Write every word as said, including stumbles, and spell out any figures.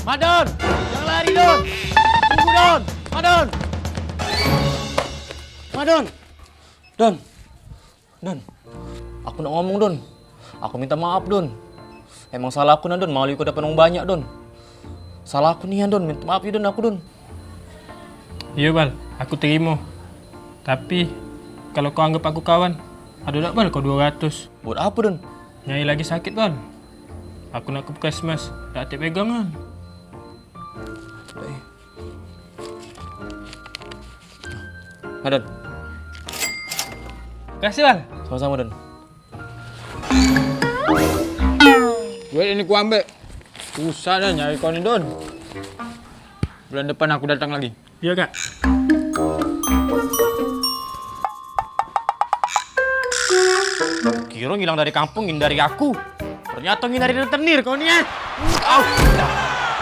Madon, jangan lari, Don. Tunggu, Don. Madon. Madon. Don. Don. Aku nak ngomong, Don. Aku minta maaf, Don. Emang salah aku nah, Don. Malu kau depan wong banyak, Don. Salah aku nian, Don. Minta maaf ya, Don, aku, Don. Iyo, Bal. Aku terimo. Tapi, kalau kau anggap aku kawan, ado dak, Bal, kau duo ratus? Buat apa, Don? Nyai lagi sakit, Bal. Aku nak ke puskesmas, dak tek pegangan. Madon. Makasih, Bal. Sama-sama, Don. Duit ini ku ambek. Susah dah nyari kau ni, Don. Bulan depan aku datang lagi. Iya, Kak. Kira ngilang dari kampung, ngindari aku. Ternyata ngindari rentenir kau ni, eh. Au.